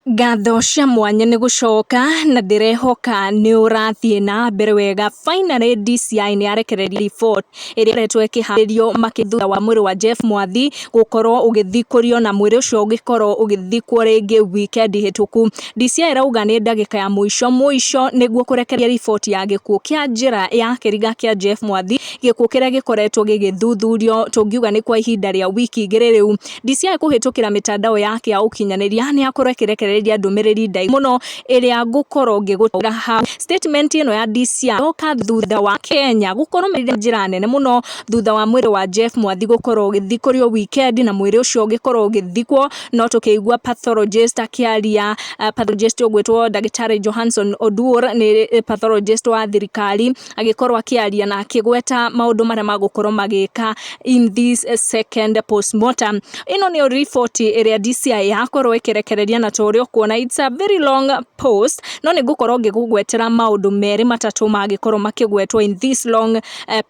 Ngatho cia mwanya nĩ gũcoka na ndĩrehoka nĩ ũrathiĩ na mbere wega. Finally DCI nĩ yarekereria report ĩrĩa ĩkoretwo ĩkĩharĩrio makĩ thutha wa mwĩrĩ wa Jeff Mwathi gũkorwo ũgĩthikũrio na mwĩrĩ ũcio ũgĩkorwo ũgĩthikwo rĩngĩ weekend hĩtũku. DCI ĩrauga nĩ ndagĩka ya mũico mũico nĩguo kũrekereria riboti ya gĩkuũ kĩa njĩra ya kĩriga kĩa Jeff Mwathi, gĩkuũ kĩrĩa gĩkoretwo gĩgĩthuthurio tũngiuga nĩ kwa ihinda rĩa wiki 2 rĩu. DCI kũhĩtũkĩra mĩtandao yake ya ũkinyanĩria nĩ akorwo ĩkĩrekereria ndũmĩrĩri ndaihu mũno ĩrĩa ngũkorwo ngĩgũtwara hau. Statement ĩno ya DCI yoka thutha wa Kenya gũkorwo merire njĩra nene mũno thutha wa mwĩrĩ wa Jeff Mwathi gũkorwo ũgĩthikũrio weekend na mwĩrĩ ũcio ũgĩkorwo ũgĩthikwo, no tũkĩigua pathologist akĩaria, pathologist ũgwĩtwo ndagĩtarĩ Johanson Oduor nĩ pathologist wa thirikari, agĩkorwo akĩaria na akĩgweta maũndũ marĩa magũkorwo magĩka in this second postmortem. Ĩno nĩyo riboti ĩrĩa DCI yakorwo ĩkĩrekereria, na ta ũrĩa ũkuona, it's a very long post, no nĩ ngũkorwo ngĩgũgwetera maũndũ merĩ matatũ mangĩkorwo makĩgwetwo in this long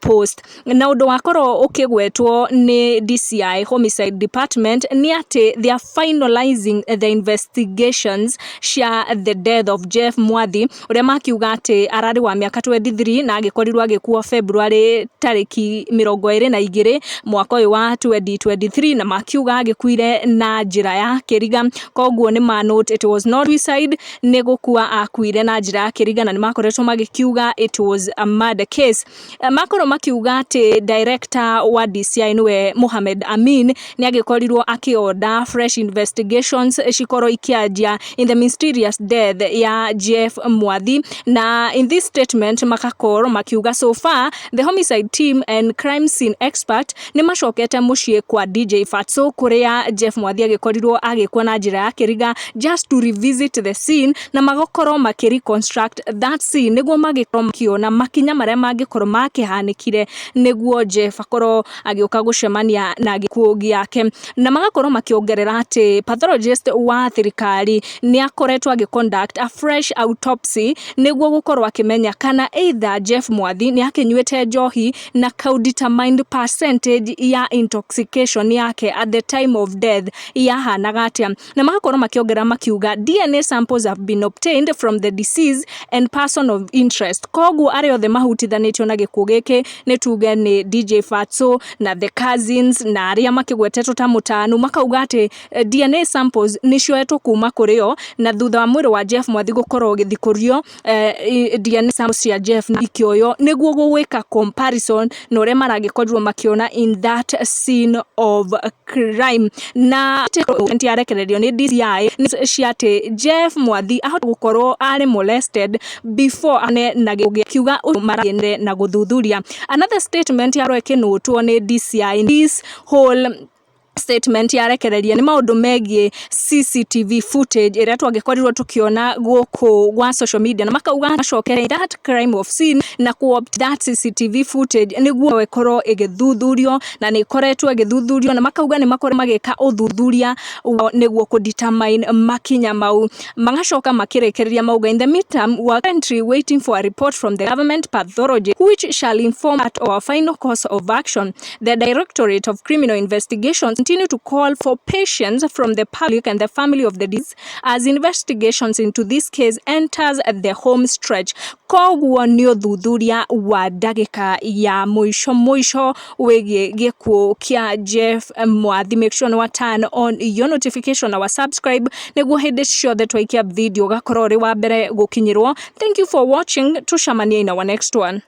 post. Na ũndũ wakorwo ũkĩgwetwo nĩ DCI Homicide Department nĩ atĩ they are finalizing the investigations cia the death of Jeff Mwathi, ũrĩa makiuga atĩ ararĩ wa mĩaka 23 na agĩkorirwo agĩkua February tarĩki 22 mwaka ũyũ wa 2023, na makiuga agĩkuire na njĩra ya kĩriga. Koguo nĩ ma note it was not suicide, nĩ gũkua akuire na njĩra ya kĩriga, na nĩ makoretwo magĩkiuga it was a murder case. Makorwo makiuga atĩ director wa DCI, nĩwe Mohamed Amin, nĩ agĩkorirwo akĩorder fresh investigations cikorwo ikĩanjia in the mysterious death ya Jeff Mwathi. Na in this statement makakorwo makiuga so far the homicide team and crime scene expert nĩ macokete mũciĩ kwa DJ Fatso kũrĩa Jeff Mwathi agĩkorirwo agĩkua na njĩra ya kĩriga, just to revisit the scene, na magakorwo makĩ reconstruct that scene nĩguo magĩkorwo makĩona makinya marĩa mangĩkorwo makĩhanĩkire nĩguo Jeff akorwo agĩũka gũcemania na gĩkuũ gĩake. Na magakorwo makĩongerera atĩ pathologist wa thirikari nĩ akoretwo agĩ conduct a fresh autopsy nĩguo gũkorwo akĩmenya kana either Jeff Mwathi nĩ akĩnyuĩte njohi na kau determined percentage ya intoxication yake at the time of death yahanaga atĩa. Na magakorwo makĩongerera makiuga DNA samples have been obtained from the deceased and person of interest. Koguo arĩa othe mahutithanĩtio na gĩkuũ gĩkĩ, nĩ tuge nĩ DJ Fatso na the cousins na arĩa makĩgwetetwo ta mũtanu, makauga atĩ DNA samples nĩ cioetwo kuma kũrĩ o, na thutha wa mwĩrĩ wa Jeff Mwathi gũkorwo ũgĩthikũrio, DNA samples cia Jeff ikĩoywo nĩguo gwĩka comparison na ũrĩa maragĩkorirwo makĩona in that scene of crime. Na yarekererio nĩ DCI cia atĩ Jeff Mwathi ahota gũkorwo arĩ molested before ane na gĩkiuga marathiĩ na gũthuthuria. Another statement yarwo ĩkĩnũtwo nĩ DCI, this whole statement yarekereria, nĩ maũndũ megiĩ CCTV footage ĩrĩa twagĩkorirwo tũkĩona gũkũ gwa social media, na makauga macokere that crime of scene na ku that CCTV footage nĩguo ĩkorwo ĩgĩthuthurio, na nĩ ĩkoretwo ĩgĩthuthurio, na makauga nĩ makorwo magĩka ũthuthuria nĩguo kũ determine makinya mau. Magacoka makĩrĩkĩrĩria mauga in the meantime, we are currently waiting for a report from the government pathology which shall inform at our final course of action. The Directorate of Criminal Investigations continue to call for patience from the public and the family of the deceased as investigations into this case enters the home stretch. Koguo nĩ ũthuthuria wa ndagĩka ya mũico mũico wĩgiĩ gĩkuũ kĩa Jeff Mwathi. Make sure nĩ wa turn on your notification na wa subscribe nĩguo hĩndĩ ciothe twaikia video ũgakorwo ũrĩ wa mbere gũkinyĩrwo. Thank you for watching, tucemanie in our next one.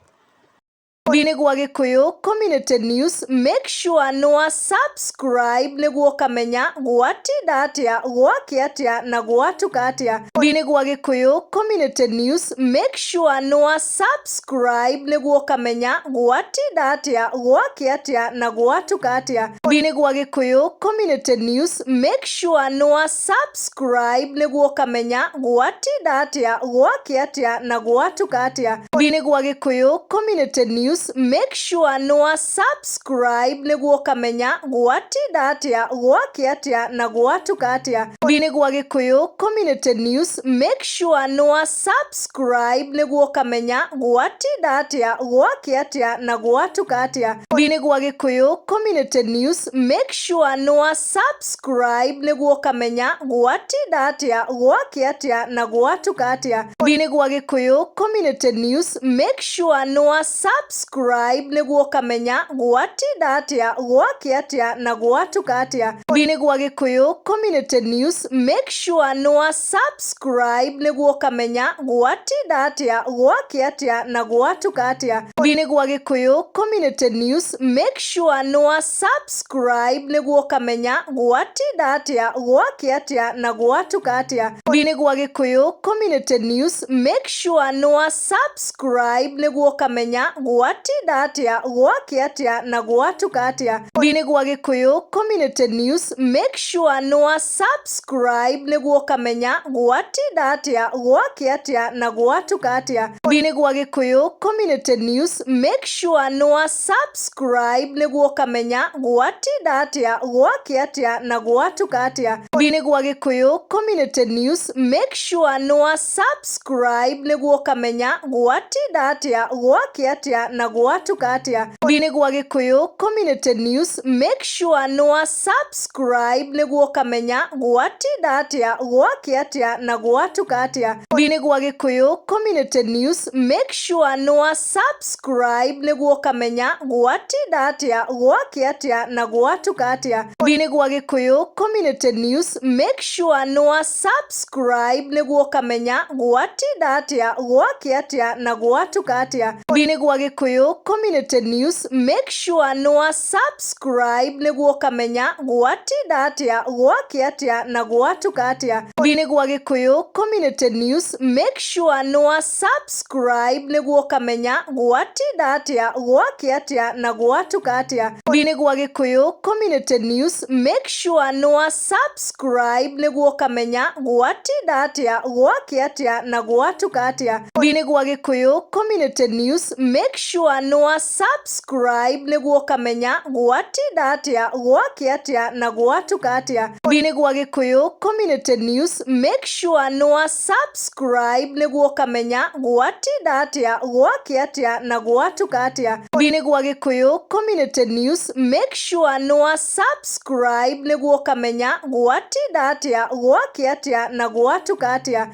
Nĩ gwa Gĩkũyũ Community News. Make sure nĩ wa subscribe nĩguo ũkamenya gwatinda atĩa, gwakĩa atĩa na gwatuka atĩa. Nĩ gwa Gĩkũyũ Community News. Make sure nĩ wa subscribe nĩguo ũkamenya gwatinda atĩa, gwakĩa atĩa na gwatuka atĩa. Nĩ gwa Gĩkũyũ Community News. Make sure nĩ wa subscribe nĩguo ũkamenya gwatinda atĩa, gwakĩa atĩa na gwatuka atĩa. Nĩ gwa Gĩkũyũ Community News. Make sure nĩ wa subscribe nĩguo ũkamenya gwatinda atĩa, gwakĩa atĩa na gwatuka atĩa. Nĩ gwa Gĩkũyũ Community News, make sure nĩ wa subscribe nĩguo ũkamenya gwatinda atĩa, gwakĩa atĩa na gwatuka atĩa. Nĩ gwa Gĩkũyũ Community News, make sure nĩ wa subscribe nĩguo ũkamenya gwatinda atĩa, gwakĩa atĩa na gwatuka atĩa. Nĩ gwa Gĩkũyũ Community News, make sure nĩ wa subscribe nĩguo ũkamenya gwatinda atĩa, gwakĩa atĩa na gwatuka atĩa. Nĩ gwa Gĩkũyũ Community News, make sure nĩ wa subscribe nĩguo ũkamenya gwatinda atĩa, gwakĩa atĩa na gwatuka atĩa. Nĩ gwa Gĩkũyũ Community News, make sure nĩ wa subscribe nĩguo ũkamenya gwatinda atĩa, gwakĩa atĩa na gwatuka atĩa. Nĩ gwa Gĩkũyũ Community News, make sure nĩ wa subscribe nĩguo ũkamenya gwatinda atĩa, gwakĩa atĩa na gwatuka atĩa. Nĩ gwa Gĩkũyũ Community News, make sure nĩ wa subscribe nĩguo ũkamenya gwatinda atĩa, gwakĩa atĩa na gwatuka atĩa. Nĩ gwa Gĩkũyũ Community News, make sure nĩ wa subscribe nĩguo ũkamenya gwatinda atĩa, gwakĩa atĩa na gwatuka atĩa. Nĩ gwa Gĩkũyũ Community News, make sure nĩ wa subscribe nĩguo ũkamenya gwatinda atĩa, gwakĩa atĩa na gwatuka atĩa. Nĩ gwa Gĩkũyũ Community News, make sure nĩ wa subscribe nĩguo ũkamenya gwatinda atĩa, gwakĩa atĩa na gwatuka atĩa. Nĩ gwa Gĩkũyũ Community News, make sure nĩ wa subscribe nĩguo ũkamenya gwatinda atĩa, gwakĩa atĩa na gwatuka atĩa. Nĩ gwa Gĩkũyũ Community News, make sure nĩ wa subscribe nĩguo ũkamenya gwatinda atĩa, gwakĩa atĩa na gwatuka atĩa. Nĩ gwa Gĩkũyũ Community News, make sure nĩ wa subscribe nĩguo ũkamenya gwatinda atĩa, gwakĩa atĩa na gwatuka atĩa. Nĩ gwa Gĩkũyũ Community News, make sure nĩ wa subscribe nĩguo ũkamenya gwatinda atĩa, gwakĩa atĩa na gwatuka atĩa. Nĩ gwa Gĩkũyũ Community News, make sure nĩ wa subscribe nĩguo ũkamenya gwatinda atĩa, gwakĩa atĩa na gwatuka atĩa. Nĩ gwa Gĩkũyũ Community News, make sure nĩ wa subscribe nĩguo ũkamenya gwatinda atĩa, gwakĩa atĩa na gwatuka atĩa. Nĩ gwa Gĩkũyũ Community News, make sure nĩ wa subscribe nĩguo ũkamenya gwatinda atĩa, gwakĩa atĩa na gwatuka atĩa. Nĩ gwa Gĩkũyũ Community News, make sure nĩ wa subscribe nĩguo ũkamenya gwatinda atĩa, gwakĩa atĩa na gwatuka atĩa.